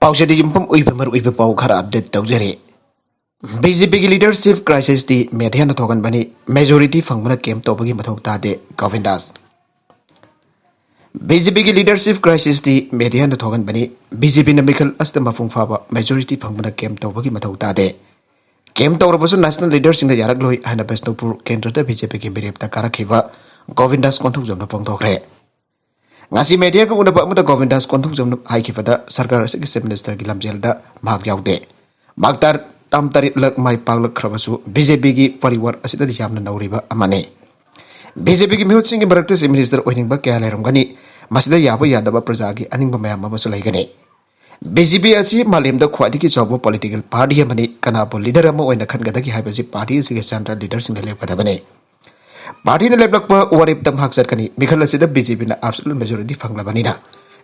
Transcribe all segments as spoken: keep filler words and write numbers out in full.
ꯄꯥꯎꯆꯦꯗꯒꯤ ꯃꯐꯝ ꯑꯣꯏꯕ ꯃꯔꯨꯑꯣꯏꯕ ꯄꯥꯎ ꯈꯔ ꯑꯞꯗꯦꯠ ꯇꯧꯖꯔꯤ꯫ ꯕꯤ ꯖꯦ ꯄꯤꯒꯤ ꯂꯤꯗꯔꯁꯤꯞ ꯀ꯭ꯔꯥꯏꯁꯤꯁꯇꯤ ꯃꯦꯗꯤꯌꯥꯅ ꯊꯣꯛꯍꯟꯕꯅꯤ, ꯃꯦꯖꯣꯔꯤꯇꯤ ꯐꯪꯕꯅ ꯀꯦꯝ ꯇꯧꯕꯒꯤ ꯃꯊꯧ ꯇꯥꯗꯦ, ꯒꯣꯕꯤꯟꯗꯥꯁ꯫ ꯕꯤ ꯖꯦ ꯄꯤꯒꯤ ꯂꯤꯗꯔꯁꯤꯞ ꯀ꯭ꯔꯥꯏꯁꯤꯁꯇꯤ ꯃꯦꯗꯤꯌꯥꯅ ꯊꯣꯛꯍꯟꯕꯅꯤ, ꯕꯤ ꯖꯦ ꯄꯤꯅ ꯃꯤꯈꯜ ꯑꯁꯤꯗ ꯃꯄꯨꯡ ꯐꯥꯕ ꯃꯦꯖꯣꯔꯤꯇꯤ ꯐꯪꯕꯅ ꯀꯦꯝ ꯇꯧꯕꯒꯤ ꯃꯊꯧ ꯇꯥꯗꯦ꯫ ꯀꯦꯝ ꯇꯧꯔꯕꯁꯨ ꯅꯦꯁꯅꯦꯜ ꯂꯤꯗꯔꯁꯤꯡꯅ ꯌꯥꯔꯛꯂꯣꯏ ꯍꯥꯏꯅ ꯕꯤꯁꯅꯨꯄꯨꯔ ꯀꯦꯟꯗ꯭ꯔꯗ ꯕꯤ ꯖꯦ ꯄꯤꯒꯤ ꯃꯤꯔꯦꯞꯇ ꯀꯥꯔꯛꯈꯤꯕ ꯒꯣꯕꯤꯟꯗꯥꯁ ꯀꯣꯟꯊꯧꯖꯝꯅ ꯐꯣꯡꯗꯣꯛꯈ꯭ꯔꯦ꯫ ꯉꯁꯤ ꯃꯦꯗꯤꯌꯥꯒ ꯎꯅꯕ ꯑꯃꯗ ꯒꯣꯕꯤꯟꯗꯥꯁ ꯀꯣꯟꯊꯧꯖꯝꯅ ꯍꯥꯏꯈꯤꯕꯗ ꯁꯔꯀꯥꯔ ꯑꯁꯤꯒꯤ ꯆꯤꯐ ꯃꯤꯅꯤꯁꯇꯔꯒꯤ ꯂꯝꯖꯦꯜꯗ ꯃꯍꯥꯛ ꯌꯥꯎꯗꯦ꯫ ꯃꯍꯥꯛ ꯇꯥꯔ-, ꯇꯥꯝ ꯇꯔꯦꯠꯂꯛ ꯃꯥꯏ ꯄꯥꯛꯂꯛꯈ꯭ꯔꯕꯁꯨ ꯕꯤ ꯖꯦ ꯄꯤꯒꯤ ꯄꯔꯤꯋꯥꯔ ꯑꯁꯤꯗꯗꯤ ꯌꯥꯝꯅ ꯅꯧꯔꯤꯕ ꯑꯃꯅꯤ꯫ ꯕꯤ ꯖꯦ ꯄꯤꯒꯤ ꯃꯤꯍꯨꯠꯁꯤꯡꯒꯤ ꯃꯔꯛꯇ ꯆꯤꯐ ꯃꯤꯅꯤꯁꯇꯔ ꯑꯣꯏꯅꯤꯡꯕ ꯀꯌꯥ ꯂꯩꯔꯝꯒꯅꯤ꯫ ꯃꯁꯤꯗ ꯌꯥꯕ ꯌꯥꯗꯕ ꯄ꯭ꯔꯖꯥꯒꯤ ꯑꯅꯤꯡꯕ ꯃꯌꯥꯝ ꯑꯃꯁꯨ ꯂꯩꯒꯅꯤ꯫ ꯕꯤ ꯖꯦ ꯄꯤ ꯑꯁꯤ ꯃꯥꯂꯦꯝꯗ ꯈ꯭ꯋꯥꯏꯗꯒꯤ ꯆꯥꯎꯕ ꯄꯣꯂꯤꯇꯤꯀꯦꯜ ꯄꯥꯔꯇꯤ ꯑꯃꯅꯤ꯫ ꯀꯅꯥꯕꯨ ꯂꯤꯗꯔ ꯑꯃ ꯑꯣꯏꯅ ꯈꯟꯒꯗꯒꯦ ꯍꯥꯏꯕꯁꯤ ꯄꯥꯔꯇꯤ ꯑꯁꯤꯒꯤ ꯁꯦꯟꯇ꯭ꯔꯦꯜ ꯂꯤꯗꯔꯁꯤꯡꯅ ꯂꯦꯞꯀꯗꯕꯅꯤ꯫ ꯄꯥꯔꯇꯤꯅ ꯂꯦꯞꯂꯛꯄ ꯋꯥꯔꯦꯞꯇ ꯃꯍꯥꯛ ꯆꯠꯀꯅꯤ꯫ ꯃꯤꯈꯜ ꯑꯁꯤꯗ ꯕꯤ ꯖꯦ ꯄꯤꯅ ꯑꯦꯕꯁꯣꯂꯨꯠ ꯃꯦꯖꯣꯔꯤꯇꯤ ꯐꯪꯂꯕꯅꯤꯅ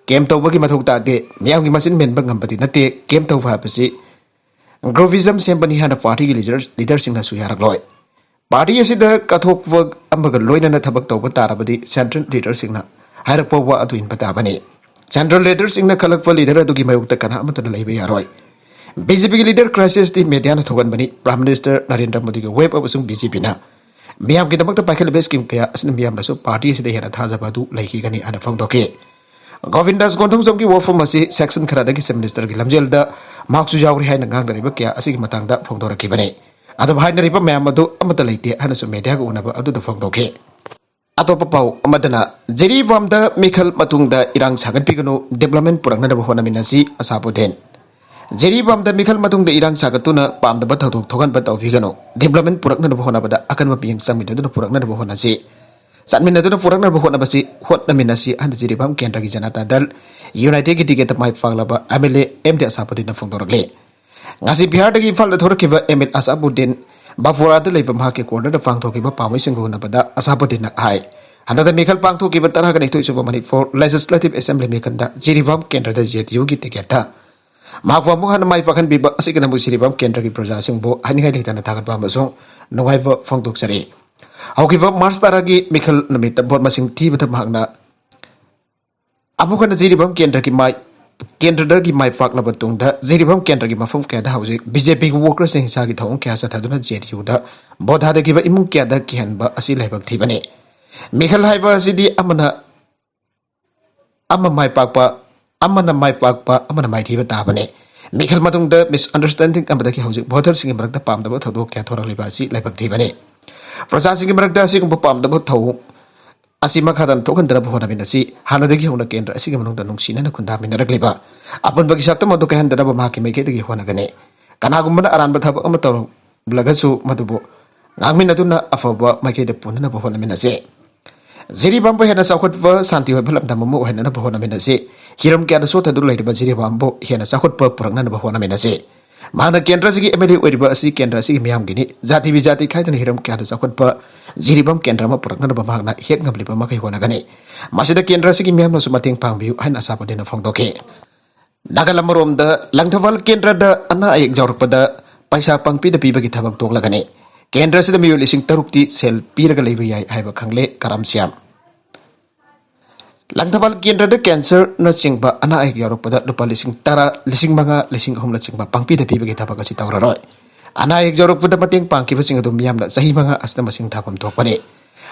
ꯀꯦꯝ ꯇꯧꯕꯒꯤ ꯃꯊꯧ ꯇꯥꯗꯦ꯫ ꯃꯤꯌꯥꯝꯒꯤ ꯃꯆꯤꯟ ꯃꯦꯟꯕ ꯉꯝꯕꯗꯤ ꯅꯠꯇꯦ꯫ ꯀꯦꯝ ꯇꯧꯕ ꯍꯥꯏꯕꯁꯤ ꯒ꯭ꯔꯨꯄꯤꯖꯝ ꯁꯦꯝꯕꯅꯤ ꯍꯥꯏꯅ ꯄꯥꯔꯇꯤꯒꯤ ꯂꯤꯗꯔ, ꯂꯤꯗꯔꯁꯤꯡꯅꯁꯨ ꯌꯥꯔꯛꯂꯣꯏ꯫ ꯄꯥꯔꯇꯤ ꯑꯁꯤꯗ ꯀꯠꯊꯣꯛꯄ ꯑꯃꯒ ꯂꯣꯏꯅꯅ ꯊꯕꯛ ꯇꯧꯕ ꯇꯥꯔꯕꯗꯤ ꯁꯦꯟꯇ꯭ꯔꯦꯜ ꯂꯤꯗꯔꯁꯤꯡꯅ ꯍꯥꯏꯔꯛꯄ ꯋꯥ ꯑꯗꯨ ꯏꯟꯕ ꯇꯥꯕꯅꯤ꯫ ꯁꯦꯟꯇ꯭ꯔꯦꯜ ꯂꯤꯗꯔꯁꯤꯡꯅ ꯈꯜꯂꯛꯄ ꯂꯤꯗꯔ ꯑꯗꯨꯒꯤ ꯃꯥꯌꯣꯛꯇ ꯀꯅꯥ ꯑꯃꯠꯇꯅ ꯂꯩꯕ ꯌꯥꯔꯣꯏ꯫ ꯕꯤ ꯖꯦ ꯄꯤꯒꯤ ꯂꯤꯗꯔ ꯀ꯭ꯔꯥꯏꯁꯤꯁꯇꯤ ꯃꯦꯗꯤꯌꯥꯅ ꯊꯣꯛꯍꯟꯕꯅꯤ꯫ ꯄ꯭ꯔꯥꯏꯝ ꯃꯤꯅꯤꯁꯇꯔ ꯅꯔꯦꯟꯗ꯭ꯔ ꯃꯣꯗꯤꯒꯤ ꯋꯦꯕ ꯑꯃꯁꯨꯡ ꯕꯤ ꯖꯦ ꯄꯤꯅ ꯃꯤꯌꯥꯝꯒꯤꯗꯃꯛꯇ ꯄꯥꯏꯈꯠꯂꯤꯕ ꯁ꯭ꯀꯤꯝ ꯀꯌꯥ ꯑꯁꯤꯅ ꯃꯤꯌꯥꯝꯅꯁꯨ ꯄꯥꯔꯇꯤ ꯑꯁꯤꯗ ꯍꯦꯟꯅ ꯊꯥꯖꯕ ꯑꯗꯨ ꯂꯩꯈꯤꯒꯅꯤ ꯍꯥꯏꯅ ꯐꯣꯡꯗꯣꯛꯈꯤ꯫ ꯒꯣꯕꯤꯟꯗꯥꯁ ꯀꯣꯟꯊꯧꯖꯝꯒꯤ ꯋꯥꯐꯝ ꯑꯁꯤ ꯁꯦꯛꯁꯟ ꯈꯔꯗꯒꯤ ꯆꯤꯐ ꯃꯤꯅꯤꯁꯇꯔꯒꯤ ꯂꯝꯖꯦꯜꯗ ꯃꯍꯥꯛꯁꯨ ꯌꯥꯎꯔꯤ ꯍꯥꯏꯅ ꯉꯥꯡꯅꯔꯤꯕ ꯀꯌꯥ ꯑꯁꯤꯒꯤ ꯃꯇꯥꯡꯗ ꯐꯣꯡꯗꯣꯔꯛꯈꯤꯕꯅꯤ꯫ ꯑꯗꯨꯕꯨ ꯍꯥꯏꯅꯔꯤꯕ ꯃꯌꯥꯝ ꯑꯗꯨ ꯑꯃꯠꯇ ꯂꯩꯇꯦ ꯍꯥꯏꯅꯁꯨ ꯃꯦꯗꯤꯌꯥꯒ ꯎꯅꯕ ꯑꯗꯨꯗ ꯐꯣꯡꯗꯣꯛꯈꯤ꯫ ꯑꯇꯣꯞꯄ ꯄꯥꯎ ꯑꯃꯗꯅ, ꯖꯤꯔꯤꯕꯥꯝꯗ ꯃꯤꯈꯜ ꯃꯇꯨꯡꯗ ꯏꯔꯥꯡ ꯁꯥꯒꯠꯄꯤꯒꯅꯨ, ꯗꯤꯕ꯭ꯂꯞꯃꯦꯟ ꯄꯨꯔꯛꯅꯅꯕ ꯍꯣꯠꯅꯃꯤꯟꯅꯁꯤ, ꯑꯁꯥꯕꯨꯗꯤꯟ꯫ ꯖꯤꯔꯤꯕꯥꯝꯗ ꯃꯤꯈꯜ ꯃꯇꯨꯡꯗ ꯏꯔꯥꯡ ꯁꯥꯒꯠꯇꯨꯅ ꯄꯥꯝꯗꯕ ꯊꯧꯗꯣꯛ ꯊꯣꯛꯍꯟꯕ ꯇꯧꯕꯤꯒꯅꯨ, ꯗꯤꯕ꯭ꯂꯞꯃꯦꯟ ꯄꯨꯔꯛꯅꯅꯕ ꯍꯣꯠꯅꯕꯗ ꯑꯀꯟꯕ ꯃꯤꯠꯌꯦꯡ ꯆꯪꯃꯤꯟꯅꯗꯨꯅ ꯄꯨꯔꯛꯅꯕ ꯍꯣꯠꯅꯁꯤ, ꯆꯠꯃꯤꯟꯅꯗꯨꯅ ꯄꯨꯔꯛꯅꯕ ꯍꯣꯠꯅꯕꯁꯤ, ꯍꯣꯠꯅꯃꯤꯟꯅꯁꯤ ꯍꯥꯏꯅ ꯖꯤꯔꯤꯕꯥꯝ ꯀꯦꯟꯗ꯭ꯔꯒꯤ ꯖꯅꯇꯥ ꯗꯜ ꯌꯨꯅꯥꯏꯇꯦꯗꯀꯤ ꯇꯤꯀꯦꯠꯇ ꯃꯥꯏ ꯄꯥꯛꯂꯕ M L A M D ꯑꯁꯥꯕꯨꯗꯤꯟꯅ ꯐꯣꯡꯗꯣꯔꯛꯂꯤ꯫ ꯉꯁꯤ ꯕꯤꯍꯥꯔꯗꯒꯤ ꯏꯝꯐꯥꯜꯗ ꯊꯣꯔꯛꯈꯤꯕ ꯑꯦꯝ ꯑꯦꯜ ꯑꯁꯥꯕꯨꯗꯤꯟ ꯕꯥꯐꯣꯔꯥꯗ ꯂꯩꯕ ꯃꯍꯥꯛꯀꯤ ꯀ꯭ꯋꯥꯇꯔꯗ ꯄꯥꯡꯊꯣꯛꯈꯤꯕ ꯄꯥꯝꯃꯤꯁꯤꯡꯒ ꯎꯅꯕꯗ ꯑꯁꯥꯕꯨꯗꯤꯟꯅ ꯍꯥꯏ, ꯍꯟꯗꯛꯇ ꯃꯤꯈꯜ ꯄꯥꯡꯊꯣꯛꯈꯤꯕ ꯇꯔꯥꯒ ꯅꯤꯊꯣꯏ ꯁꯨꯕ ꯃꯅꯤꯄꯨꯔ ꯂꯦꯖꯤꯁꯂꯦꯇꯤꯚ ꯑꯦꯁꯦꯝꯕ꯭ꯂꯤ ꯃꯤꯈꯜꯗ ꯖꯤꯔꯤꯕꯥꯝ ꯀꯦꯟꯗ꯭ꯔꯗ ꯖꯦ ꯗꯤ ꯌꯨꯒꯤ ꯇꯤꯀꯦꯠꯇ ꯃꯍꯥꯛꯄꯨ ꯑꯃꯨꯛ ꯍꯟꯅ ꯃꯥꯏ ꯄꯥꯛꯍꯟꯕꯤꯕ ꯑꯁꯤꯒꯤꯗꯃꯛ ꯖꯤꯔꯤꯕꯥꯝ ꯀꯦꯟꯗ꯭ꯔꯒꯤ ꯄ꯭ꯔꯖꯥꯁꯤꯡꯕꯨ ꯍꯥꯏꯅꯤꯡꯉꯥꯏ ꯂꯩꯇꯅ ꯊꯥꯒꯠꯄ ꯑꯃꯁꯨꯡ ꯅꯨꯡꯉꯥꯏꯕ ꯐꯣꯡꯗꯣꯛꯆꯔꯤ꯫ ꯍꯧꯈꯤꯕ ꯃꯥꯔꯆ ꯇꯔꯥꯒꯤ ꯃꯤꯈꯜ ꯅꯨꯃꯤꯠꯇ ꯚꯣꯠ ꯃꯁꯤꯡ ꯊꯤꯕꯗ ꯃꯍꯥꯛꯅ ꯑꯃꯨꯛ ꯍꯟꯅ ꯖꯤꯔꯤꯕꯥꯝ ꯀꯦꯟꯗ꯭ꯔꯒꯤ ꯃꯥꯏ ꯀꯦꯟꯗ꯭ꯔꯗꯒꯤ ꯃꯥꯏ ꯄꯥꯛꯂꯕ ꯇꯨꯡꯗ ꯖꯤꯔꯤꯕꯥꯝ ꯀꯦꯟꯗ꯭ꯔꯒꯤ ꯃꯐꯝ ꯀꯌꯥꯗ ꯍꯧꯖꯤꯛ ꯕꯤ ꯖꯦ ꯄꯤꯒꯤ ꯋꯥꯀꯔꯁꯤꯡ ꯍꯤꯡꯁꯥꯒꯤ ꯊꯧꯑꯣꯡ ꯀꯌꯥ ꯆꯠꯊꯗꯨꯅ ꯖꯦ ꯗꯤ ꯌꯨꯗ ꯚꯣꯠ ꯊꯥꯗꯈꯤꯕ ꯏꯃꯨꯡ ꯀꯌꯥꯗ ꯀꯤꯍꯟꯕ ꯑꯁꯤ ꯂꯥꯏꯕꯛ ꯊꯤꯕꯅꯤ꯫ ꯃꯤꯈꯜ ꯍꯥꯏꯕ ꯑꯁꯤꯗꯤ ꯑꯃꯅ ꯑꯃ ꯃꯥꯏ ꯄꯥꯛꯄ, ꯑꯃꯅ ꯃꯥꯏ ꯄꯥꯛꯄ, ꯑꯃꯅ ꯃꯥꯏꯊꯤꯕ ꯇꯥꯕꯅꯤ꯫ ꯃꯤꯈꯜ ꯃꯇꯨꯡꯗ ꯃꯤꯁꯑꯟꯗꯔꯁ꯭ꯇꯦꯟꯗꯤꯡ ꯑꯃꯗꯒꯤ ꯍꯧꯖꯤꯛ ꯚꯣꯇꯔꯁꯤꯡꯒꯤ ꯃꯔꯛꯇ ꯄꯥꯝꯗꯕ ꯊꯧꯗꯣꯛ ꯀꯌꯥ ꯊꯣꯔꯛꯂꯤꯕ ꯑꯁꯤ ꯂꯥꯏꯕꯛ ꯊꯤꯕꯅꯤ꯫ ꯄ꯭ꯔꯖꯥꯁꯤꯡꯒꯤ ꯃꯔꯛꯇ ꯑꯁꯤꯒꯨꯝꯕ ꯄꯥꯝꯗꯕ ꯊꯧꯑꯣꯡ ꯑꯁꯤ ꯃꯈꯥ ꯇꯥꯅ ꯊꯣꯛꯍꯟꯗꯅꯕ ꯍꯣꯠꯅꯃꯤꯟꯅꯁꯤ꯫ ꯍꯥꯟꯅꯗꯒꯤ ꯍꯧꯅ ꯀꯦꯟꯗ꯭ꯔ ꯑꯁꯤꯒꯤ ꯃꯅꯨꯡꯗ ꯅꯨꯡꯁꯤꯅꯅ ꯈꯨꯟꯗꯥꯃꯤꯟꯅꯔꯛꯂꯤꯕ ꯑꯄꯨꯟꯕꯒꯤ ꯁꯛꯇꯝ ꯑꯗꯨ ꯀꯥꯏꯍꯟꯗꯅꯕ ꯃꯍꯥꯛꯀꯤ ꯃꯥꯏꯀꯩꯗꯒꯤ ꯍꯣꯠꯅꯒꯅꯤ꯫ ꯀꯅꯥꯒꯨꯝꯕꯅ ꯑꯔꯥꯟꯕ ꯊꯕꯛ ꯑꯃ ꯇꯧꯔꯛꯂꯒꯁꯨ ꯃꯗꯨꯕꯨ ꯉꯥꯡꯃꯤꯟꯅꯗꯨꯅ ꯑꯐꯕ ꯃꯥꯏꯀꯩꯗ ꯄꯨꯅꯅꯕ ꯍꯣꯠꯅꯃꯤꯟꯅꯁꯤ꯫ ꯖꯤꯔꯤꯕꯥꯝꯕꯨ ꯍꯦꯟꯅ ꯆꯥꯎꯈꯠꯄ, ꯁꯥꯟꯇꯤ ꯑꯣꯏꯕ ꯂꯝꯗꯝ ꯑꯃ ꯑꯣꯏꯍꯟꯅꯅꯕ ꯍꯣꯠꯅꯃꯤꯟꯅꯁꯤ꯫ ꯍꯤꯔꯝ ꯀꯌꯥꯗ ꯁꯣꯠꯊꯗꯨꯅ ꯂꯩꯔꯤꯕ ꯖꯤꯔꯤꯕꯥꯝꯕꯨ ꯍꯦꯟꯅ ꯆꯥꯎꯈꯠꯄ ꯄꯨꯔꯛꯅꯅꯕ ꯍꯣꯠꯅꯃꯤꯟꯅꯁꯤ꯫ ꯃꯍꯥꯛꯅ ꯀꯦꯟꯗ꯭ꯔ ꯑꯁꯤꯒꯤ ꯑꯦꯝ ꯑꯦꯜ ꯑꯦ ꯑꯣꯏꯔꯤꯕ ꯑꯁꯤ ꯀꯦꯟꯗ꯭ꯔ ꯑꯁꯤꯒꯤ ꯃꯤꯌꯥꯝꯒꯤꯅꯤ꯫ ꯖꯥꯇꯤ ꯕꯤꯖꯥꯇꯤ ꯈꯥꯏꯗꯅ ꯍꯤꯔꯝ ꯀꯌꯥꯗ ꯆꯥꯎꯈꯠꯄ ꯖꯤꯔꯤꯕꯥꯝ ꯀꯦꯟꯗ꯭ꯔ ꯑꯃ ꯄꯨꯔꯛꯅꯅꯕ ꯃꯍꯥꯛꯅ ꯍꯦꯛ ꯉꯝꯂꯤꯕ ꯃꯈꯩ ꯍꯣꯠꯅꯒꯅꯤ꯫ ꯃꯁꯤꯗ ꯀꯦꯟꯗ꯭ꯔ ꯑꯁꯤꯒꯤ ꯃꯤꯌꯥꯝꯅꯁꯨ ꯃꯇꯦꯡ ꯄꯥꯡꯕꯤꯌꯨ ꯍꯥꯏꯅ ꯑꯁꯥ ꯄꯟꯊꯨꯡꯅ ꯐꯣꯡꯗꯣꯛꯈꯤ꯫ ꯅꯥꯀꯜ ꯑꯃꯔꯣꯝꯗ ꯂꯪꯊꯕꯥꯜ ꯀꯦꯟꯗ꯭ꯔꯗ ꯑꯅꯥ ꯑꯌꯦꯛ ꯌꯥꯎꯔꯛꯄꯗ ꯄꯩꯁꯥ ꯄꯪꯄꯤꯗ ꯄꯤꯕꯒꯤ ꯊꯕꯛ ꯇꯣꯛꯂꯒꯅꯤ꯫ ꯀꯦꯟꯗ꯭ꯔ ꯑꯁꯤꯗ ꯃꯤꯑꯣꯏ ꯂꯤꯁꯤꯡ ꯇꯔꯨꯛꯇꯤ ꯁꯦꯜ ꯄꯤꯔꯒ ꯂꯩꯕ ꯌꯥꯏ ꯍꯥꯏꯕ ꯈꯪꯂꯦ ꯀꯔꯝꯁ꯭ꯌꯥꯝ꯫ ꯂꯪꯊꯕꯥꯜ ꯀꯦꯟꯗ꯭ꯔꯗ ꯀꯦꯟꯁꯔꯅꯆꯤꯡꯕ ꯑꯅꯥ ꯑꯌꯦꯛ ꯌꯥꯎꯔꯛꯄꯗ ꯂꯨꯄꯥ ꯂꯤꯁꯤꯡ ꯇꯔꯥ, ꯂꯤꯁꯤꯡ ꯃꯉꯥ, ꯂꯤꯁꯤꯡ ꯑꯍꯨꯝꯅꯆꯤꯡꯕ ꯄꯪꯄꯤꯗ ꯄꯤꯕꯒꯤ ꯊꯕꯛ ꯑꯁꯤ ꯇꯧꯔꯔꯣꯏ꯫ ꯑꯅꯥ ꯑꯌꯦꯛ ꯌꯥꯎꯔꯛꯄꯗ ꯃꯇꯦꯡ ꯄꯥꯡꯈꯤꯕꯁꯤꯡ ꯑꯗꯨ ꯃꯤꯌꯥꯝꯅ ꯆꯍꯤ ꯃꯉꯥ ꯑꯁꯤꯗ ꯃꯁꯤꯡ ꯊꯥꯐꯝ ꯊꯣꯛꯄꯅꯤ꯫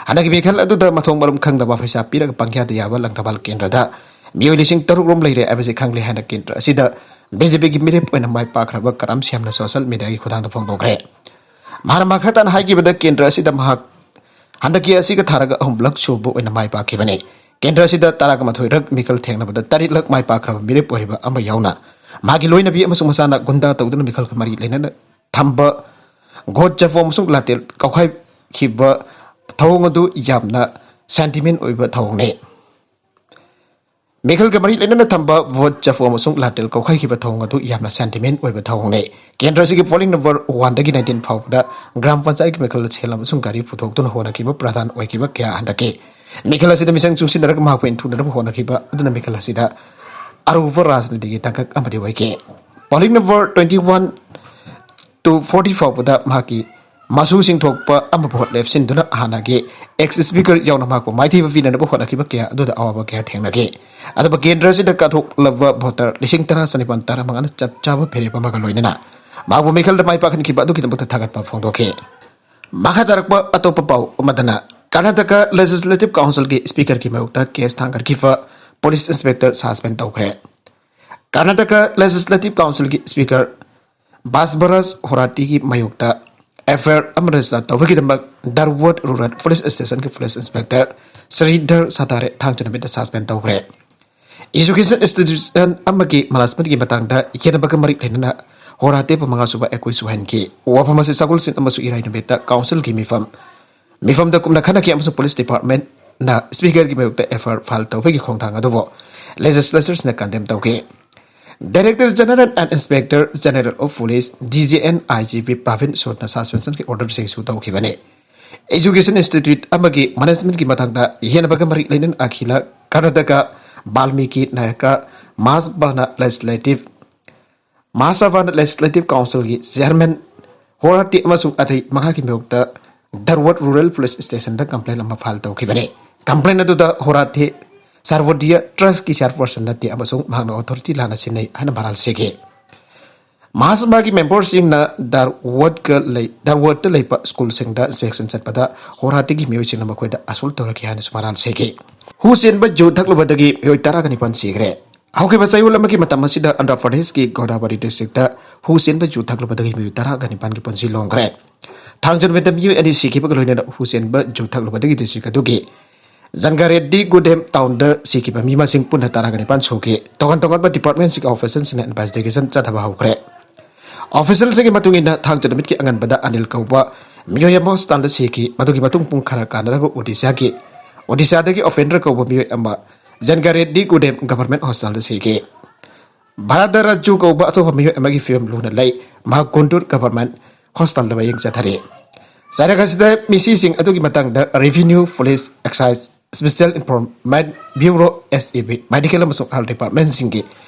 ꯍꯟꯗꯛꯀꯤ ꯃꯤꯈꯜ ꯑꯗꯨꯗ ꯃꯊꯣꯡ ꯃꯔꯝ ꯈꯪꯗꯕ ꯄꯩꯁꯥ ꯄꯤꯔꯒ ꯄꯪꯌꯥꯗ ꯌꯥꯕ ꯂꯪꯊꯕꯥꯜ ꯀꯦꯟꯗ꯭ꯔꯗ ꯃꯤꯑꯣꯏ ꯂꯤꯁꯤꯡ ꯇꯔꯨꯛ ꯔꯣꯝ ꯂꯩꯔꯦ ꯍꯥꯏꯕꯁꯤ ꯈꯪꯂꯦ ꯍꯥꯏꯅ ꯀꯦꯟꯗ꯭ꯔ ꯑꯁꯤꯗ ꯕꯤ ꯖꯦ ꯄꯤꯒꯤ ꯃꯤꯔꯦꯞ ꯑꯣꯏꯅ ꯃꯥꯏ ꯄꯥꯛꯈ꯭ꯔꯕ ꯀꯔꯝꯁ꯭ꯌꯥꯝꯅ ꯁꯣꯁꯤꯌꯦꯜ ꯃꯤꯗꯤꯌꯥꯒꯤ ꯈꯨꯠꯊꯥꯡꯗ ꯐꯣꯡꯗꯣꯛꯈ꯭ꯔꯦ꯫ ꯃꯍꯥꯛꯅ ꯃꯈꯥ ꯇꯥꯅ ꯍꯥꯏꯈꯤꯕꯗ ꯀꯦꯟꯗ꯭ꯔ ꯑꯁꯤꯗ ꯃꯍꯥꯛ ꯍꯟꯗꯛꯀꯤ ꯑꯁꯤꯒ ꯊꯥꯔꯒ ꯑꯍꯨꯝꯂꯛ ꯁꯨꯕ ꯑꯣꯏꯅ ꯃꯥꯏ ꯄꯥꯛꯈꯤꯕꯅꯤ꯫ ꯀꯦꯟꯗ꯭ꯔ ꯑꯁꯤꯗ ꯇꯔꯥꯒ ꯃꯥꯊꯣꯏꯔꯛ ꯃꯤꯈꯜ ꯊꯦꯡꯅꯕꯗ ꯇꯔꯦꯠꯂꯛ ꯃꯥꯏ ꯄꯥꯛꯈ꯭ꯔꯕ ꯃꯤꯔꯦꯞ ꯑꯣꯏꯔꯤꯕ ꯑꯃ ꯌꯥꯎꯅ ꯃꯥꯒꯤ ꯂꯣꯏꯅꯕꯤ ꯑꯃꯁꯨꯡ ꯃꯆꯥꯅ ꯒꯨꯟꯗꯥ ꯇꯧꯗꯨꯅ ꯃꯤꯈꯜꯒ ꯃꯔꯤ ꯂꯩꯅꯅ ꯊꯝꯕ ꯒꯣꯠ ꯆꯐꯨ ꯑꯃꯁꯨꯡ ꯂꯥꯇꯦꯜ ꯀꯧꯈꯥꯏꯈꯤꯕ ꯊꯧꯑꯣꯡ ꯑꯗꯨ ꯌꯥꯝꯅ ꯁꯦꯟꯇꯤꯃꯦꯟ ꯑꯣꯏꯕ ꯊꯧꯑꯣꯡꯅꯤ꯫ ꯃꯤꯈꯜꯒ ꯃꯔꯤ ꯂꯩꯅꯅ ꯊꯝꯕ ꯚꯣꯠ ꯆꯐꯨ ꯑꯃꯁꯨꯡ ꯂꯥꯇꯦꯜ ꯀꯧꯈꯥꯏꯈꯤꯕ ꯊꯧꯑꯣꯡ ꯑꯗꯨ ꯌꯥꯝꯅ ꯁꯦꯟꯇꯤꯃꯦꯟ ꯑꯣꯏꯕ ꯊꯧꯑꯣꯡꯅꯤ꯫ ꯀꯦꯟꯗ꯭ꯔ ꯑꯁꯤꯒꯤ ꯄꯣꯂꯤꯡ ꯅꯝꯕꯔ ꯋꯥꯟꯗꯒꯤ ꯅꯥꯏꯟꯇꯤꯟ ꯐꯥꯎꯕꯗ ꯒ꯭ꯔꯥꯝ ꯄꯟꯆꯥꯌꯠꯀꯤ ꯃꯤꯈꯜꯗ ꯁꯦꯜ ꯑꯃꯁꯨꯡ ꯒꯥꯔꯤ ꯄꯨꯊꯣꯛꯇꯨꯅ ꯍꯣꯠꯅꯈꯤꯕ ꯄ꯭ꯔꯙꯥꯟ ꯑꯣꯏꯈꯤꯕ ꯀꯌꯥ ꯍꯟꯗꯛꯀꯤ ꯃꯤꯈꯜ ꯑꯁꯤꯗ ꯃꯤꯆꯪ ꯆꯨꯡꯁꯤꯟꯅꯔꯒ ꯃꯍꯥꯛꯄꯨ ꯏꯟꯊꯨꯅꯅꯕ ꯍꯣꯠꯅꯈꯤꯕ ꯑꯗꯨꯅ ꯃꯤꯈꯜ ꯑꯁꯤꯗ ꯑꯔꯨꯕ ꯔꯥꯖꯅꯤꯇꯤꯒꯤ ꯇꯥꯡꯀꯛ ꯑꯃꯗꯤ ꯑꯣꯏꯈꯤ꯫ Polling number twenty one two forty ꯐꯥꯎꯕꯗ ꯃꯍꯥꯛꯀꯤ ꯃꯆꯨꯁꯤꯡ ꯊꯣꯛꯄ ꯑꯃ ꯚꯣꯠ ꯂꯦꯞꯁꯤꯟꯗꯨꯅ ꯍꯥꯟꯅꯒꯤ ꯑꯦꯛꯁ ꯁ꯭ꯄꯤꯀꯔ ꯌꯥꯎꯅ ꯃꯍꯥꯛꯄꯨ ꯃꯥꯏꯊꯤꯕ ꯄꯤꯅꯅꯕ ꯍꯣꯠꯅꯈꯤꯕ ꯀꯌꯥ ꯑꯗꯨꯗ ꯑꯋꯥꯕ ꯀꯌꯥ ꯊꯦꯡꯅꯈꯤ꯫ ꯑꯗꯨꯕꯨ ꯀꯦꯟꯗ꯭ꯔ ꯑꯁꯤꯗ ꯀꯠꯊꯣꯛꯂꯕ ꯚꯣꯇꯔ ꯂꯤꯁꯤꯡ ꯇꯔꯥ ꯆꯅꯤꯄꯥꯟ ꯇꯔꯥꯃꯉꯥꯅ ꯆꯞ ꯆꯥꯕ ꯐꯤꯔꯦꯞ ꯑꯃꯒ ꯂꯣꯏꯅꯅ ꯃꯍꯥꯛꯄꯨ ꯃꯤꯈꯜꯗ ꯃꯥꯏ ꯄꯥꯛꯍꯟꯈꯤꯕ ꯑꯗꯨꯒꯤꯗꯃꯛꯇ ꯊꯥꯒꯠꯄ ꯐꯣꯡꯗꯣꯛꯈꯤ꯫ ꯃꯈꯥ ꯇꯥꯔꯛꯄ ꯑꯇꯣꯞꯄ ꯄꯥꯎ ꯑꯃꯗꯅ, ꯀꯔꯅꯥꯇꯀꯥ ꯂꯦꯖꯤꯁꯂꯦꯇꯤꯚ ꯀꯥꯎꯟꯁꯤꯜꯒꯤ ꯁ꯭ꯄꯤꯀꯔꯒꯤ ꯃꯥꯌꯣꯛꯇ ꯀꯦꯁ ꯊꯥꯡꯒꯠꯈꯤꯕ ꯄꯨꯂꯤꯁ ꯏꯟꯁꯄꯦꯛꯇꯔ ꯁꯁꯄꯦꯟ ꯇꯧꯈ꯭ꯔꯦ꯫ ꯀꯔꯅꯥꯇꯀꯥ ꯂꯦꯖꯤꯁꯂꯦꯇꯤꯚ ꯀꯥꯎꯟꯁꯤꯜꯒꯤ ꯁ꯭ꯄꯤꯀꯔ ꯕꯥꯁꯕꯔꯥꯖ ꯍꯣꯔꯥꯇꯤꯒꯤ ꯃꯥꯌꯣꯛꯇ ꯑꯦꯐ ꯑꯥꯏ ꯑꯥꯔ ꯑꯃ ꯔꯦꯖꯤꯁꯇꯔ ꯇꯧꯕꯒꯤꯗꯃꯛ ꯗꯔꯋꯠ ꯔꯨꯔꯦꯜ ꯄꯨꯂꯤꯁ ꯁ꯭ꯇꯦꯁꯟꯒꯤ ꯄꯨꯂꯤꯁ ꯏꯟꯁꯄꯦꯛꯇꯔ ꯁ꯭ꯔꯤꯙꯔ ꯁꯥꯇꯥꯔꯦ ꯊꯥꯡꯖ ꯅꯨꯃꯤꯠꯇ ꯁꯁꯄꯦꯟ ꯇꯧꯈ꯭ꯔꯦ꯫ ꯏꯖꯨꯀꯦꯁꯟ ꯏꯟꯁꯇꯤꯇ꯭ꯌꯨꯁꯟ ꯑꯃꯒꯤ ꯃꯦꯅꯦꯖꯃꯦꯟꯠꯀꯤ ꯃꯇꯥꯡꯗ ꯌꯦꯠꯅꯕꯒ ꯃꯔꯤ ꯂꯩꯅꯅ ꯍꯣꯔꯥꯇꯦꯕꯨ ꯃꯉꯥꯁꯨꯕ ꯑꯦꯀ꯭ꯌꯨꯖ ꯑꯣꯏꯍꯟꯈꯤ꯫ ꯋꯥꯐꯝ ꯑꯁꯤ ꯁꯒꯣꯜꯁꯦꯟ ꯑꯃꯁꯨꯡ ꯏꯔꯥꯏ ꯅꯨꯃꯤꯠꯇ ꯀꯥꯎꯟꯁꯤꯜꯒꯤ ꯃꯤꯐꯝ ꯃꯤꯐꯝꯗ ꯀꯨꯞꯅ ꯈꯟꯅꯈꯤ ꯑꯃꯁꯨꯡ ꯄꯨꯂꯤꯁ ꯗꯤꯄꯥꯔꯠꯃꯦꯟꯠꯅ ꯁ꯭ꯄꯤꯀꯔꯒꯤ ꯃꯥꯌꯣꯛꯇ ꯑꯦꯐ ꯑꯥꯏ ꯑꯥꯔ ꯐꯥꯏꯜ ꯇꯧꯕꯒꯤ ꯈꯣꯡꯊꯥꯡ ꯑꯗꯨꯕꯨ ꯂꯦꯖꯤꯁꯂꯦꯆꯔꯁꯤꯡꯅ ꯀꯟꯗꯦꯝ ꯇꯧꯈꯤ꯫ Director General and Inspector General of Police, D G N, I G P ꯄ꯭ꯔꯥꯚꯤꯟ ꯁꯣꯗꯅ ꯁꯁꯄꯦꯟꯁꯟꯒꯤ ꯑꯣꯔꯗꯔꯁꯤꯡ ꯏꯁꯨ ꯇꯧꯈꯤꯕꯅꯤ꯫ ꯏꯖꯨꯀꯦꯁꯟ ꯏꯟꯁꯇꯤꯇ꯭ꯌꯨꯠ ꯑꯃꯒꯤ ꯃꯦꯅꯦꯖꯃꯦꯟꯠꯀꯤ ꯃꯇꯥꯡꯗ ꯌꯦꯟꯅꯕꯒ ꯃꯔꯤ ꯂꯩꯅꯅ ꯑꯈꯤꯂ ꯀꯔꯅꯥꯇꯀ ꯕꯥꯜꯃꯤꯀꯤ ꯅꯥꯌꯀ ꯃꯥꯁꯕꯥꯅ ꯂꯦꯖꯤꯁꯂꯦꯇꯤꯚ ꯃꯍꯥꯁꯚꯥꯅ ꯂꯦꯖꯤꯁꯂꯦꯇꯤꯚ ꯀꯥꯎꯟꯁꯤꯜꯒꯤ ꯆꯤꯌꯔꯃꯦꯟ ꯍꯣꯔꯥꯇꯤ ꯑꯃꯁꯨꯡ ꯑꯇꯩ ꯃꯉꯥꯒꯤ ꯃꯥꯌꯣꯛꯇ ꯗꯔꯋꯠ ꯔꯨꯔꯦꯜ ꯄꯨꯂꯤꯁ ꯁ꯭ꯇꯦꯁꯟꯗ ꯀꯝꯄ꯭ꯂꯦꯟ ꯑꯃ ꯐꯥꯏꯜ ꯇꯧꯈꯤꯕꯅꯤ꯫ ꯀꯝꯄ꯭ꯂꯦꯟ ꯑꯗꯨꯗ ꯍꯣꯔꯥꯇꯤ ꯁꯥꯔꯕꯣꯗꯤꯌꯥ ꯇ꯭ꯔꯁꯀꯤ ꯆꯤꯌꯔꯄꯔꯁꯟ ꯅꯠꯇꯦ ꯑꯃꯁꯨꯡ ꯃꯍꯥꯛꯅ ꯑꯣꯊꯣꯔꯤꯇꯤ ꯂꯥꯟꯅ ꯁꯤꯖꯤꯟꯅꯩ ꯍꯥꯏꯅ ꯃꯔꯥꯜ ꯁꯤꯈꯤ꯫ ꯃꯍꯥꯁꯚꯥꯒꯤ ꯃꯦꯝꯕꯔꯁꯤꯡꯅ ꯗꯔꯋꯠꯀ ꯂꯩ-, ꯗꯔꯋꯠꯇ ꯂꯩꯕ ꯁ꯭ꯀꯨꯜꯁꯤꯡꯗ ꯏꯟꯁꯄꯦꯛꯁꯟ ꯆꯠꯄꯗ ꯍꯣꯔꯥꯇꯤꯒꯤ ꯃꯤꯑꯣꯏꯁꯤꯡꯅ ꯃꯈꯣꯏꯗ ꯑꯁꯣꯜ ꯇꯧꯔꯛꯈꯤ ꯍꯥꯏꯅꯁꯨ ꯃꯔꯥꯜ ꯁꯤꯈꯤ꯫ ꯍꯨ ꯆꯦꯟꯕ ꯌꯨ ꯊꯛꯂꯨꯕꯗꯒꯤ ꯃꯤꯑꯣꯏ ꯇꯔꯥꯒ ꯅꯤꯄꯥꯟ ꯁꯤꯈ꯭ꯔꯦ꯫ ꯍꯧꯈꯤꯕ ꯆꯌꯣꯜ ꯑꯃꯒꯤ ꯃꯇꯝ ꯑꯁꯤꯗ ꯑꯟꯙ꯭ꯔ ꯄ꯭ꯔꯗꯦꯁꯀꯤ ꯒꯣꯗꯥꯕꯔꯤ ꯗꯤꯁꯇ꯭ꯔꯤꯛꯇ ꯍꯨ ꯆꯦꯟꯕ ꯌꯨ ꯊꯛꯂꯨꯕꯗꯒꯤ ꯃꯤꯑꯣꯏ ꯇꯔꯥꯒ ꯅꯤꯄꯥꯟꯒꯤ ꯄꯨꯟꯁꯤ ꯂꯣꯡꯈ꯭ꯔꯦ꯫ ꯊꯥꯡꯖ ꯅꯨꯃꯤꯠꯇ ꯃꯤꯑꯣꯏ ꯑꯅꯤ ꯁꯤꯈꯤꯕꯒ ꯂꯣꯏꯅꯅ ꯍꯨ ꯆꯦꯟꯕ ꯌꯨ ꯊꯛꯂꯨꯕꯗꯒꯤ ꯗꯤꯁꯇ꯭ꯔꯤꯛ ꯑꯗꯨꯒꯤ ꯖꯟꯒꯥꯔꯦꯗ꯭ꯗꯤ ꯒꯨꯗꯦꯝ ꯇꯥꯎꯟꯗ ꯁꯤꯈꯤꯕ ꯃꯤ ꯃꯁꯤꯡ ꯄꯨꯟꯅ ꯇꯔꯥꯒ ꯅꯤꯄꯥꯟ ꯁꯨꯈꯤ꯫ ꯇꯣꯉꯥꯟ ꯇꯣꯉꯥꯟꯕ ꯗꯤꯄꯥꯔꯠꯃꯦꯟꯠꯁꯤꯡꯒꯤ ꯑꯣꯐꯤꯁꯤꯌꯦꯜꯁꯤꯡꯅ ꯏꯟꯚꯦꯁꯇꯤꯒꯦꯁꯟ ꯆꯠꯊꯕ ꯍꯧꯈ꯭ꯔꯦ꯫ ꯑꯣꯐꯤꯁꯤꯌꯦꯜꯁꯤꯡꯒꯤ ꯃꯇꯨꯡ ꯏꯟꯅ ꯊꯥꯡꯖ ꯅꯨꯃꯤꯠꯀꯤ ꯑꯉꯟꯕꯗ ꯑꯅꯤꯜ ꯀꯧꯕ ꯃꯤꯑꯣꯏ ꯑꯃ ꯍꯣꯁꯄꯤꯇꯥꯜꯗ ꯁꯤꯈꯤ꯫ ꯃꯗꯨꯒꯤ ꯃꯇꯨꯡ ꯄꯨꯡ ꯈꯔ ꯀꯥꯟꯅꯔꯒ ꯑꯣꯗꯤꯁꯥꯒꯤ, ꯑꯣꯗꯤꯁꯥꯗꯒꯤ ꯑꯣꯄꯦꯟꯗ꯭ꯔ ꯀꯧꯕ ꯃꯤꯑꯣꯏ ꯑꯃ ꯖꯟꯒꯥꯔꯦꯗ꯭ꯗꯤ ꯒꯨꯗꯦꯝ ꯒꯚꯔꯟꯃꯦꯟꯠ ꯍꯣꯁꯄꯤꯇꯥꯜꯗ ꯁꯤꯈꯤ꯫ ꯚꯥꯔꯥꯗ ꯔꯥꯖꯨ ꯀꯧꯕ ꯑꯇꯣꯞꯄ ꯃꯤꯑꯣꯏ ꯑꯃꯒꯤ ꯐꯤꯕꯝ ꯂꯨꯅ ꯂꯩ꯫ ꯃꯍꯥꯛ ꯒꯨꯟꯇꯨꯔ ꯒꯚꯔꯟꯃꯦꯟꯠ ꯍꯣꯁꯄꯤꯇꯥꯜꯗ ꯂꯥꯌꯦꯡ ꯆꯠꯊꯔꯤ꯫ ꯆꯩꯔꯥꯛ ꯑꯁꯤꯗ ꯃꯤꯁꯤꯁꯤꯡ ꯑꯗꯨꯒꯤ ꯃꯇꯥꯡꯗ revenue, police, excise, special information bureau, S E B, medical ꯑꯃꯁꯨꯡ ꯍꯦꯜꯊ ꯗꯤꯄꯥꯔꯠꯃꯦꯟꯠꯁꯤꯡꯒꯤ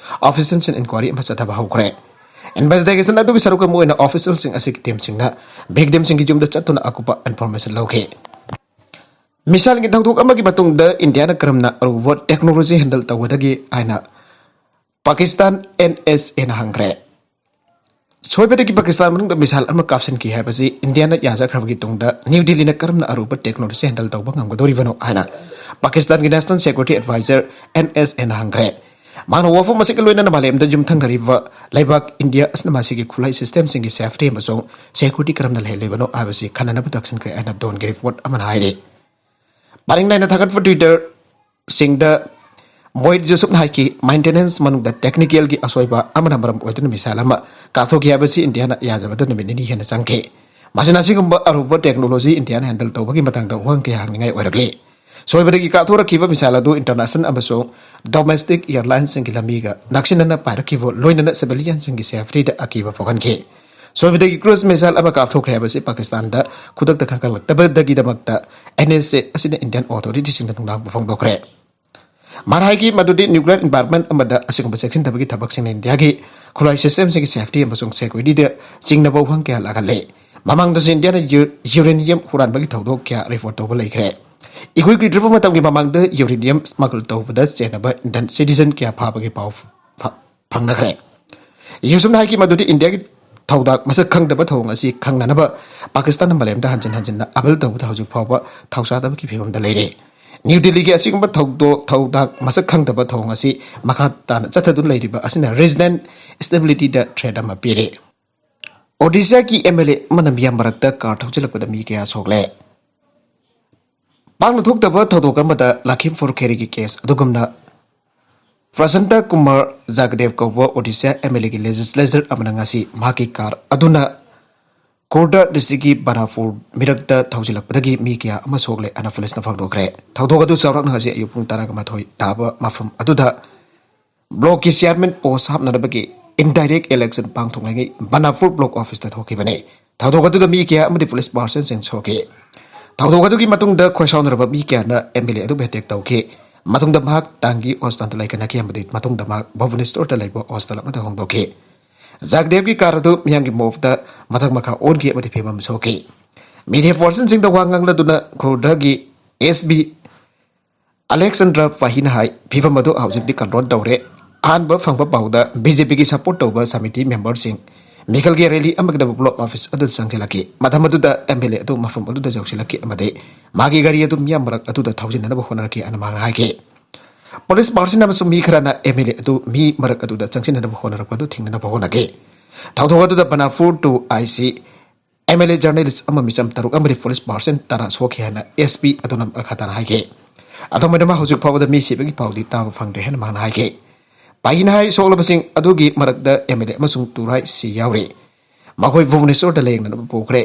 ꯑꯣꯐꯤꯁꯤꯌꯦꯜꯁꯤꯡꯅ ꯏꯟꯀ꯭ꯋꯥꯏꯔꯤ ꯑꯃ ꯆꯠꯊꯕ ꯍꯧꯈ꯭ꯔꯦ꯫ Investigation ꯑꯗꯨꯒꯤ ꯁꯔꯨꯛ ꯑꯃ ꯑꯣꯏꯅ officialꯁꯤꯡ ꯑꯁꯤꯒꯤ teamꯁꯤꯡꯅ victimꯁꯤꯡꯒꯤ ꯌꯨꯝꯗ ꯆꯠꯇꯨꯅ ꯑꯀꯨꯞꯄ information ꯂꯧꯈꯤ꯫ Missileꯒꯤ ꯊꯧꯗꯣꯛ ꯑꯃꯒꯤ ꯃꯇꯨꯡꯗ ꯏꯟꯗꯤꯌꯥꯅ ꯀꯔꯝꯅ ꯑꯔꯨꯕ technology handle ꯇꯧꯒꯗꯒꯦ ꯍꯥꯏꯅ ꯄꯥꯀꯤꯁꯇꯥꯟ NSAꯅ ꯍꯪꯈ꯭ꯔꯦ꯫ ꯁꯣꯏꯕꯗꯒꯤ ꯄꯥꯀꯤꯁꯇꯥꯟ ꯃꯅꯨꯡꯗ missile ꯑꯃ ꯀꯥꯞꯁꯤꯟꯈꯤ ꯍꯥꯏꯕꯁꯤ ꯏꯟꯗꯤꯌꯥꯅ ꯌꯥꯖꯈ꯭ꯔꯕꯒꯤ ꯇꯨꯡꯗ ꯅ꯭ꯌꯨ ꯗꯤꯜꯂꯤꯅ ꯀꯔꯝꯅ ꯑꯔꯨꯕ technology handle ꯇꯧꯕ ꯉꯝꯒꯗꯧꯔꯤꯕꯅꯣ ꯍꯥꯏꯅ ꯄꯥꯀꯤꯁꯇꯥꯟꯒꯤ National Security Advisor NSAꯅ ꯍꯪꯈ꯭ꯔꯦ꯫ ꯃꯍꯥꯛꯅ ꯋꯥꯐꯝ ꯑꯁꯤꯒ ꯂꯣꯏꯅꯅ ꯃꯥꯂꯦꯝꯗ ꯌꯨꯝꯊꯪꯅꯔꯤꯕ ꯂꯩꯕꯥꯛ ꯏꯟꯗꯤꯌꯥ ꯑꯁꯤꯅ ꯃꯁꯤꯒꯤ ꯈꯨꯠꯂꯥꯏ systemꯁꯤꯡꯒꯤ safety ꯑꯃꯁꯨꯡ security ꯀꯔꯝꯅ ꯂꯩꯍꯜꯂꯤꯕꯅꯣ ꯍꯥꯏꯕꯁꯤ ꯈꯟꯅꯅꯕ ꯇꯛꯁꯤꯟꯈ꯭ꯔꯦ ꯍꯥꯏꯅ ꯗꯣꯟꯒꯤ report ꯑꯃꯅ ꯍꯥꯏꯔꯤ꯫ ꯄꯔꯤꯡ ꯅꯥꯏꯅ ꯊꯥꯒꯠꯄ Twitterꯁꯤꯡꯗ ꯃꯣꯏꯠ ꯖꯨꯁꯨꯞꯅ ꯍꯥꯏꯈꯤ, maintenance ꯃꯅꯨꯡꯗ technicalꯒꯤ ꯑꯁꯣꯏꯕ ꯑꯃꯅ ꯃꯔꯝ ꯑꯣꯏꯗꯨꯅ missile ꯑꯃ ꯀꯥꯞꯊꯣꯛꯈꯤ ꯍꯥꯏꯕꯁꯤ ꯏꯟꯗꯤꯌꯥꯅ ꯌꯥꯖꯕꯗ ꯅꯨꯃꯤꯠ ꯅꯤꯅꯤ ꯍꯦꯟꯅ ꯆꯪꯈꯤ꯫ ꯃꯁꯤꯅ ꯑꯁꯤꯒꯨꯝꯕ ꯑꯔꯨꯕ technology ꯏꯟꯗꯤꯌꯥꯅ handle ꯇꯧꯕꯒꯤ ꯃꯇꯥꯡꯗ ꯋꯥꯍꯪ ꯀꯌꯥ ꯍꯪꯅꯤꯡꯉꯥꯏ ꯑꯣꯏꯔꯛꯂꯤ꯫ ꯁꯣꯏꯕꯗꯒꯤ ꯀꯥꯞꯊꯣꯔꯛꯈꯤꯕ missile ꯑꯗꯨ international ꯑꯃꯁꯨꯡ domestic airlineꯁꯤꯡꯒꯤ ꯂꯝꯕꯤꯒ ꯅꯛꯁꯤꯟꯅꯅ ꯄꯥꯏꯔꯛꯈꯤꯕ ꯂꯣꯏꯅꯅ civilianꯁꯤꯡꯒꯤ safetyꯗ ꯑꯀꯤꯕ ꯄꯣꯛꯍꯟꯈꯤ꯫ ꯁꯣꯏꯕꯗꯒꯤ cruise missile ꯑꯃ ꯀꯥꯞꯊꯣꯛꯈ꯭ꯔꯦ ꯍꯥꯏꯕꯁꯤ ꯄꯥꯀꯤꯁꯇꯥꯟꯗ ꯈꯨꯗꯛꯇ ꯈꯪꯍꯜꯂꯛꯇꯕꯗꯒꯤꯗꯃꯛꯇ NSA ꯑꯁꯤꯅ Indian authorityꯁꯤꯡꯗ ꯅꯨꯡꯅꯥꯡꯕ ꯐꯣꯡꯗꯣꯛꯈ꯭ꯔꯦ꯫ ꯃꯥꯅ ꯍꯥꯏꯈꯤ ꯃꯗꯨꯗꯤ nuclear environment ꯑꯃꯗ ꯑꯁꯤꯒꯨꯝꯕ ꯆꯦꯛꯁꯤꯟꯗꯕꯒꯤ ꯊꯕꯛꯁꯤꯡꯅ ꯏꯟꯗꯤꯌꯥꯒꯤ ꯈꯨꯠꯂꯥꯏ systemꯁꯤꯡꯒꯤ safety ꯑꯃꯁꯨꯡ securityꯗ ꯆꯤꯡꯅꯕ ꯋꯥꯍꯪ ꯀꯌꯥ ꯂꯥꯛꯍꯜꯂꯦ꯫ ꯃꯃꯥꯡꯗꯁꯨ ꯏꯟꯗꯤꯌꯥꯅ ꯌꯨ-, uranium ꯍꯨꯔꯥꯟꯕꯒꯤ ꯊꯧꯗꯣꯛ ꯀꯌꯥ report ꯇꯧꯕ ꯂꯩꯈ꯭ꯔꯦ꯫ ꯏꯀꯨꯏ ꯀꯨꯏꯗ꯭ꯔꯤꯕ ꯃꯇꯝꯒꯤ ꯃꯃꯥꯡꯗ uranium smuggle ꯇꯧꯕꯗ ꯆꯦꯟꯅꯕ Indian citizen ꯀꯌꯥ ꯐꯥꯕꯒꯤ ꯄꯥꯎ ꯐ-, ꯐꯪꯅꯈ꯭ꯔꯦ꯫ ꯌꯨꯁꯨꯞꯅ ꯍꯥꯏꯈꯤ ꯃꯗꯨꯗꯤ ꯏꯟꯗꯤꯌꯥꯒꯤ ꯊꯧꯗꯥꯡ ꯃꯁꯛ ꯈꯪꯗꯕ ꯊꯧꯑꯣꯡ ꯑꯁꯤ ꯈꯪꯅꯅꯕ ꯄꯥꯀꯤꯁꯇꯥꯟꯅ ꯃꯥꯂꯦꯝꯗ ꯍꯟꯖꯤꯟ ꯍꯟꯖꯤꯟꯅ appeal ꯇꯧꯕꯗ ꯍꯧꯖꯤꯛ ꯐꯥꯎꯕ ꯊꯧꯁꯥꯗꯕꯒꯤ ꯐꯤꯕꯝꯗ ꯂꯩꯔꯦ꯫ ꯅ꯭ꯌꯨ ꯗꯤꯜꯂꯤꯒꯤ ꯑꯁꯤꯒꯨꯝꯕ ꯊꯧꯗꯣꯛ ꯊꯧꯗꯥꯡ ꯃꯁꯛ ꯈꯪꯗꯕ ꯊꯧꯑꯣꯡ ꯑꯁꯤ ꯃꯈꯥ ꯇꯥꯅ ꯆꯠꯊꯗꯨꯅ ꯂꯩꯔꯤꯕ ꯑꯁꯤꯅ regional stabilityꯗ threat ꯑꯃ ꯄꯤꯔꯦ꯫ ꯑꯣꯗꯤꯁꯥꯒꯤ MLA ꯑꯃꯅ ꯃꯤꯌꯥꯝ ꯃꯔꯛꯇ car ꯊꯧꯖꯤꯜꯂꯛꯄꯗ ꯃꯤ ꯀꯌꯥ ꯁꯣꯛꯂꯦ꯫ ꯄꯥꯛꯅ ꯊꯣꯛꯇꯕ ꯊꯧꯗꯣꯛ ꯑꯃꯗ ꯂꯈꯤꯝꯄꯨꯔ ꯈꯦꯔꯤꯒꯤ case ꯑꯗꯨꯒꯨꯝꯅ ꯄ꯭ꯔꯁꯟꯇ ꯀꯨꯃꯥꯔ ꯖꯒꯗꯦꯕ ꯀꯧꯕ ꯑꯣꯗꯤꯁꯥ MLAꯒꯤ legislator ꯑꯃꯅ ꯉꯁꯤ ꯃꯍꯥꯛꯀꯤ car ꯑꯗꯨꯅ ꯈꯨꯔꯗ districtꯀꯤ ꯕꯅꯥꯄꯨꯔ ꯃꯤꯔꯛꯇ ꯊꯧꯖꯤꯜꯂꯛꯄꯗꯒꯤ ꯃꯤ ꯀꯌꯥ ꯑꯃ ꯁꯣꯛꯂꯦ ꯍꯥꯏꯅ policeꯅ ꯐꯣꯡꯗꯣꯛꯈ꯭ꯔꯦ꯫ ꯊꯧꯗꯣꯛ ꯑꯗꯨ ꯆꯥꯎꯔꯥꯛꯅ ꯉꯁꯤ ꯑꯌꯨꯛ ꯄꯨꯡ ꯇꯔꯥꯒ ꯃꯥꯊꯣꯏ ꯇꯥꯕ ꯃꯐꯝ ꯑꯗꯨꯗ blockꯀꯤ chairman post ꯍꯥꯞꯅꯅꯕꯒꯤ indirect election ꯄꯥꯡꯊꯣꯛꯅꯤꯡꯉꯤ ꯕꯅꯥꯄꯨꯔ block officeꯇ ꯊꯣꯛꯈꯤꯕꯅꯤ꯫ ꯊꯧꯗꯣꯛ ꯑꯗꯨꯗ ꯃꯤ ꯀꯌꯥ ꯑꯃꯗꯤ police personꯁꯤꯡ ꯁꯣꯛꯈꯤ꯫ ꯊꯧꯗꯣꯛ ꯑꯗꯨꯒꯤ ꯃꯇꯨꯡꯗ ꯈꯣꯏꯁꯥꯎꯅꯔꯕ ꯃꯤ ꯀꯌꯥꯅ MLA ꯑꯗꯨꯕꯨ attack ꯇꯧꯈꯤ꯫ ꯃꯇꯨꯡꯗ ꯃꯍꯥꯛ ꯇꯥꯡꯒꯤ hospitalꯗ ꯂꯩꯈꯠꯅꯈꯤ ꯑꯃꯗꯤ ꯃꯇꯨꯡꯗ ꯃꯍꯥꯛ ꯚꯨꯕꯅꯦꯁ꯭ꯋꯔꯗ ꯂꯩꯕ hospital ꯑꯃꯗ ꯍꯣꯡꯗꯣꯛꯈꯤ꯫ ꯖꯒꯗꯦꯕꯀꯤ ꯀꯥꯔ ꯑꯗꯨ ꯃꯤꯌꯥꯝꯒꯤ ꯃꯣꯞꯇ ꯃꯊꯛ ꯃꯈꯥ ꯑꯣꯟꯈꯤ ꯑꯃꯗꯤ ꯐꯤꯕꯝ ꯁꯣꯛꯈꯤ꯫ ꯃꯤꯗꯤꯌꯥ ꯄꯥꯔꯁꯟꯁꯤꯡꯗ ꯋꯥ ꯉꯥꯡꯂꯗꯨꯅ ꯈꯨꯔꯗꯒꯤ ꯑꯦꯁ ꯕꯤ ꯑꯂꯦꯛꯁꯟꯗ꯭ꯔ ꯄꯥꯍꯤꯅ ꯍꯥꯏ, ꯐꯤꯕꯝ ꯑꯗꯨ ꯍꯧꯖꯤꯛꯇꯤ ꯀꯟꯇ꯭ꯔꯣꯜ ꯇꯧꯔꯦ꯫ ꯑꯍꯥꯟꯕ ꯐꯪꯕ ꯄꯥꯎꯗ ꯕꯤ ꯖꯦ ꯄꯤꯒꯤ ꯁꯄꯣꯔꯠ ꯇꯧꯕ ꯁꯃꯤꯇꯤ ꯃꯦꯝꯕꯔꯁꯤꯡ ꯃꯤꯈꯜꯒꯤ ꯔꯦꯂꯤ ꯑꯃꯒꯤꯗꯃꯛ ꯕ꯭ꯂꯣꯛ ꯑꯣꯐꯤꯁ ꯑꯗꯨꯗ ꯆꯪꯁꯤꯜꯂꯛꯈꯤ꯫ ꯃꯇꯝ ꯑꯗꯨꯗ ꯑꯦꯝ ꯑꯦꯜ ꯑꯦ ꯑꯗꯨ ꯃꯐꯝ ꯑꯗꯨꯗ ꯌꯧꯁꯤꯜꯂꯛꯈꯤ ꯑꯃꯗꯤ ꯃꯥꯒꯤ ꯒꯥꯔꯤ ꯑꯗꯨ ꯃꯤꯌꯥꯝ ꯃꯔꯛ ꯑꯗꯨꯗ ꯊꯧꯖꯤꯟꯅꯅꯕ ꯍꯣꯠꯅꯔꯛꯈꯤ ꯍꯥꯏꯅ ꯃꯍꯥꯛꯅ ꯍꯥꯏꯈꯤ꯫ ꯄꯨꯂꯤꯁ ꯄꯥꯔꯁꯟ ꯑꯃꯁꯨꯡ ꯃꯤ ꯈꯔꯅ ꯑꯦꯝ ꯑꯦꯜ ꯑꯦ ꯑꯗꯨ ꯃꯤ ꯃꯔꯛ ꯑꯗꯨꯗ ꯆꯪꯁꯤꯟꯅꯅꯕ ꯍꯣꯠꯅꯔꯛꯄ ꯑꯗꯨ ꯊꯤꯡꯅꯅꯕ ꯍꯣꯠꯅꯈꯤ꯫ ꯊꯧꯗꯣꯛ ꯑꯗꯨꯗ ꯕꯅꯥꯄꯨꯔ two I C, M L A, journalist ꯑꯃ ꯃꯤꯆꯝ ꯇꯔꯨꯛ ꯑꯃꯗꯤ ꯄꯨꯂꯤꯁ ꯄꯥꯔꯁꯟ ꯇꯔꯥ ꯁꯣꯛꯈꯤ ꯍꯥꯏꯅ ꯑꯦꯁ ꯄꯤ ꯑꯗꯨꯅ ꯃꯈꯥ ꯇꯥꯅ ꯍꯥꯏꯈꯤ꯫ ꯑꯗꯨꯝ ꯑꯣꯏꯅꯃꯛ ꯍꯧꯖꯤꯛ ꯐꯥꯎꯕꯗ ꯃꯤ ꯁꯤꯕꯒꯤ ꯄꯥꯎꯗꯤ ꯇꯥꯕ ꯐꯪꯗ꯭ꯔꯦ ꯍꯥꯏꯅ ꯃꯍꯥꯛꯅ ꯍꯥꯏꯈꯤ꯫ ꯄꯥꯍꯤꯅ ꯍꯥꯏ, ꯁꯣꯛꯂꯕꯁꯤꯡ ꯑꯗꯨꯒꯤ ꯃꯔꯛꯇ ꯑꯦꯝ ꯑꯦꯜ ꯑꯦ ꯑꯃꯁꯨꯡ ꯇꯨꯔꯥꯏ ꯁꯤ ꯌꯥꯎꯔꯤ꯫ ꯃꯈꯣꯏ ꯚꯨꯕꯅꯦꯁꯣꯔꯗ ꯂꯥꯌꯦꯡꯅꯅꯕ ꯄꯨꯈ꯭ꯔꯦ꯫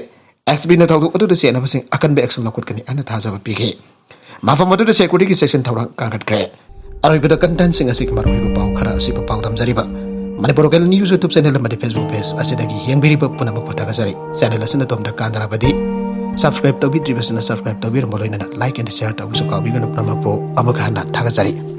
ꯑꯦꯁ ꯄꯤꯅ ꯊꯧꯗꯣꯛ ꯑꯗꯨꯗ ꯆꯦꯟꯅꯕꯁꯤꯡ ꯑꯀꯟꯕ ꯑꯦꯛꯁꯟ ꯂꯧꯈꯠꯀꯅꯤ ꯍꯥꯏꯅ ꯊꯥꯖꯕ ꯄꯤꯈꯤ꯫ ꯃꯐꯝ ꯑꯗꯨꯗ ꯁꯦꯀ꯭ꯌꯨꯔꯤꯇꯤꯒꯤ ꯆꯦꯛꯁꯤꯟ ꯊꯧꯔꯥꯡ ꯀꯟꯈꯠꯈ꯭ꯔꯦ꯫ ꯑꯔꯣꯏꯕꯗ ꯀꯟꯇꯦꯟꯁꯤꯡ ꯑꯁꯤꯒꯤ ꯃꯔꯨꯑꯣꯏꯕ ꯄꯥꯎ ꯈꯔ ꯑꯁꯤꯕꯨ ꯄꯥꯎꯗꯝꯖꯔꯤꯕ Manipur local news YouTube channel ꯑꯃꯗꯤ ꯐꯦꯁꯕꯨꯛ ꯄꯦꯖ ꯑꯁꯤꯗꯒꯤ ꯌꯦꯡꯕꯤꯔꯤꯕ ꯄꯨꯝꯅꯃꯛꯄꯨ ꯊꯥꯒꯠꯆꯔꯤ꯫ ꯆꯦꯅꯦꯜ ꯑꯁꯤꯅ ꯑꯗꯣꯝꯗ ꯀꯥꯟꯅꯔꯕꯗꯤ ꯁꯕꯁꯀ꯭ꯔꯥꯏꯕ ꯇꯧꯕꯤꯗ꯭ꯔꯤꯕꯁꯤꯅ ꯁꯕꯁꯀ꯭ꯔꯥꯏꯕ ꯇꯧꯕꯤꯔꯝꯕ ꯂꯣꯏꯅꯅ ꯂꯥꯏꯛ ꯑꯦꯟ ꯁꯤꯌꯔ ꯇꯧꯕꯁꯨ ꯀꯥꯎꯕꯤꯒꯅꯨ꯫ ꯄꯨꯝꯅꯃꯛꯄꯨ ꯑꯃꯨꯛ ꯍꯟꯅ ꯊꯥꯒꯠꯆꯔꯤ꯫